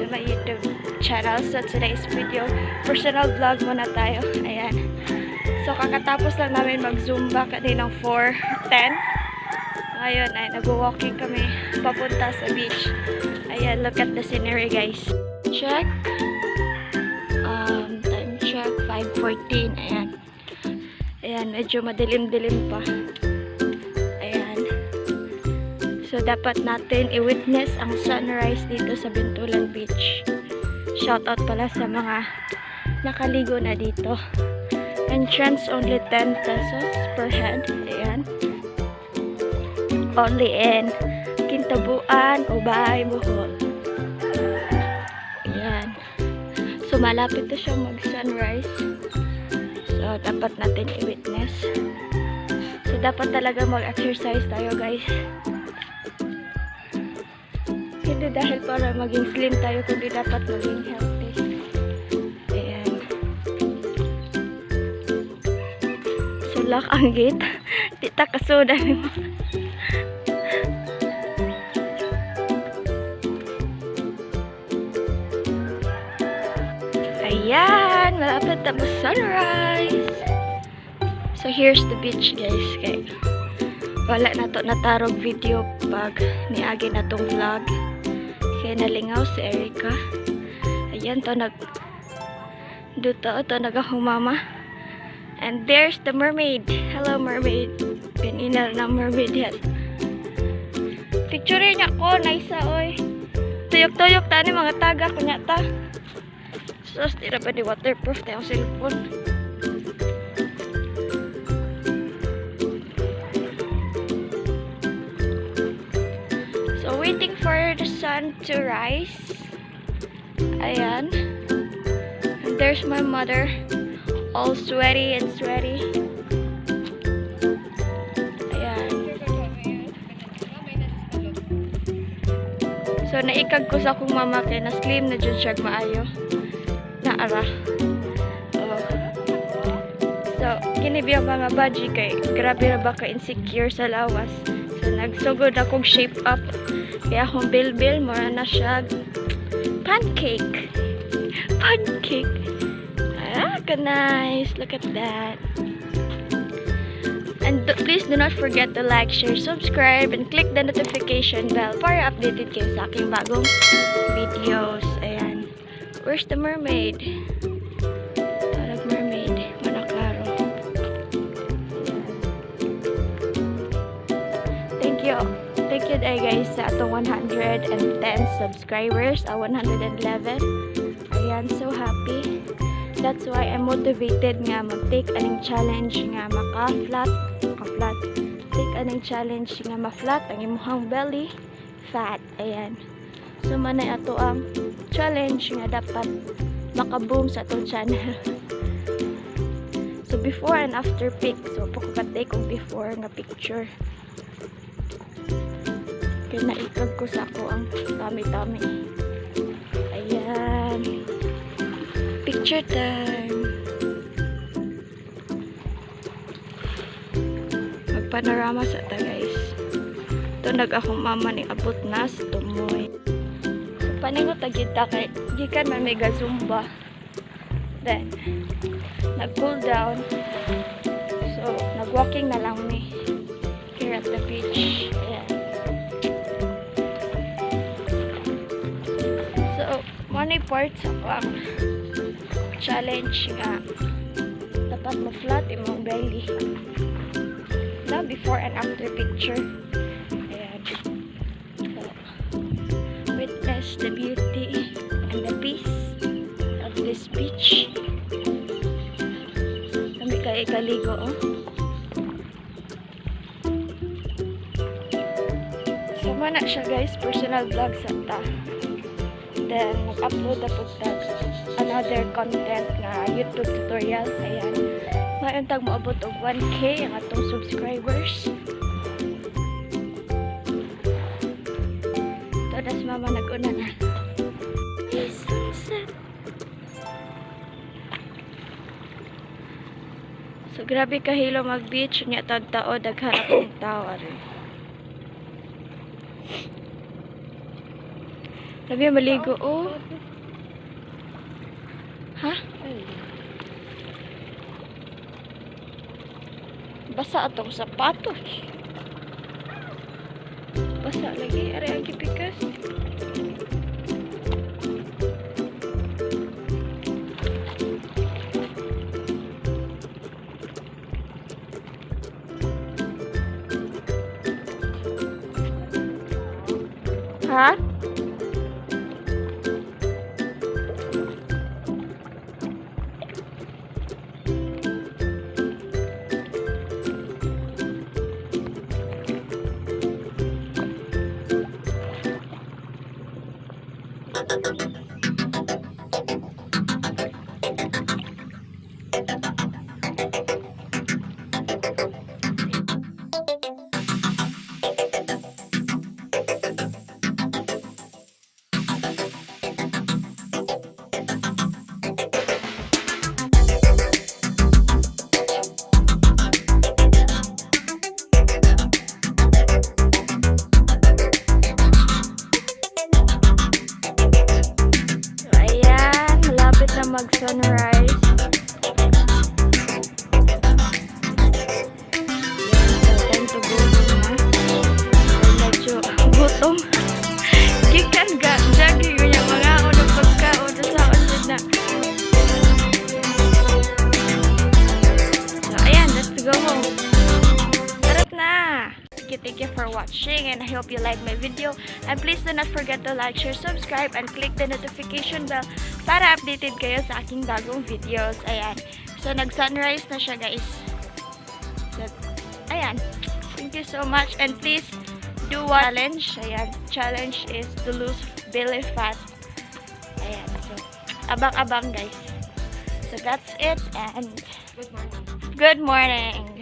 to my YouTube channel. So today's video, personal vlog muna tayo. Ayan. So kakatapos lang namin mag-zumba kaninang 4:10. Ngayon ay nag-walking kami papunta sa beach. Ayan, look at the scenery, guys. Check. Time check, 5:14. Ayan. Ayan, medyo madilim-dilim pa. Ayan. So, dapat natin i-witness ang sunrise dito sa Bintulan Beach. Shoutout pala sa mga nakaligo na dito. Entrance only 10 pesos per head. Ayan. Only in Kintabuan, Ubay, Bohol. Ayan. So, malapit na siya mag-sunrise. So, dapat natin i-witness. So, dapat talaga mag-exercise tayo, guys. Hindi dahil para maging slim tayo, kundi dapat maging healthy. Ayan. So, lock ang gate. Di ta kasudan. Ayan, malapit na sunrise. So, here's the beach, guys. Kay wala na to natarog video pag niagi na tong vlog. Kaya nalingaw si Erica. Ayan to nag duto to nagahumama. And there's the mermaid. Hello, mermaid. Ganina na mermaid yan. Picture niya ko naisa oy. Tuyok-tuyok tani mga taga kunya ta. Sus, di ra ba di waterproof tayong cellphone? So, waiting for the sun to rise. Ayan. And there's my mother. All sweaty and sweaty. Ayan. So, naikag ko sa akong mama kay na slim na jud siya maayo. Naara. Oh. So, kini biya mga baji kay grabe ra ba ka insecure sa lawas. So, nagsugod akong shape up. Kaya akong bilbil mura na siya pancake. Pancake. Ah, ka nice. Look at that. And please do not forget to like, share, subscribe, and click the notification bell para updated kayo sa aking bagong videos. Ayan. Where's the mermaid? Tarag mermaid. Wala klaro. Ayan. Thank you. Thank you eh, guys, sa atong 110 subscribers. 111. Ayan, so happy. That's why I'm motivated nga mag-take aning challenge nga maka-flat, maka-flat. Take aning challenge nga ma-flat ang imuhang belly fat. Ayan. So manay ato ang challenge nga dapat maka-boom sa atong channel. So before and after pic. So pagka-take og before nga picture. Kaya naikag ko sa ako ang tummy-tummy. Ayan. Picture time. Magpanorama sa ta, guys. Ito nag akong mama ni abot na sa tumoy. So, paningot agad ta kay gikan man may zumba. Then, nag cool down. So, nag-walking na lang mi here at the beach. Ayan. So, money part sa ako ang challenge nga dapat mo-flat imong belly. Na before and after picture. Ayan. So, witness the beauty and the peace of this beach. Kami kay kaligo, oh. So, mana siya, guys, personal vlog sa ta. Then, mag-upload na po tag another content nga YouTube tutorial. Ayan. Mayon tag moabot og 1K ang atong subscribers. Ito na si mama nag-una na. Hey, sunset. So, grabe kahilo mag-beach. Nya tag-tao, daghan akong tao. Ari. Labi maligo, oh. Ha? Ay. Basa atong sapatos. Basa lagi. Aray ang gipikas. Ha? So, ayan. Malapit na mag-sunrise. Ayan, so time to go home na. So, medyo gutom. Gikan ga, jogging ko niya mga unang pagkaon sa jud na. So, ayan, let's go home. Tarat na! Thank you for watching and I hope you like my video. And please do not forget to like, share, subscribe, and click the notification bell para updated kayo sa aking bagong videos. Ayan. So, nag-sunrise na siya, guys. So, ayan. Thank you so much. And please do one challenge. Ayan. Challenge is to lose belly fat. Ayan. So, abang-abang, guys. So, that's it. And Good morning. Good morning.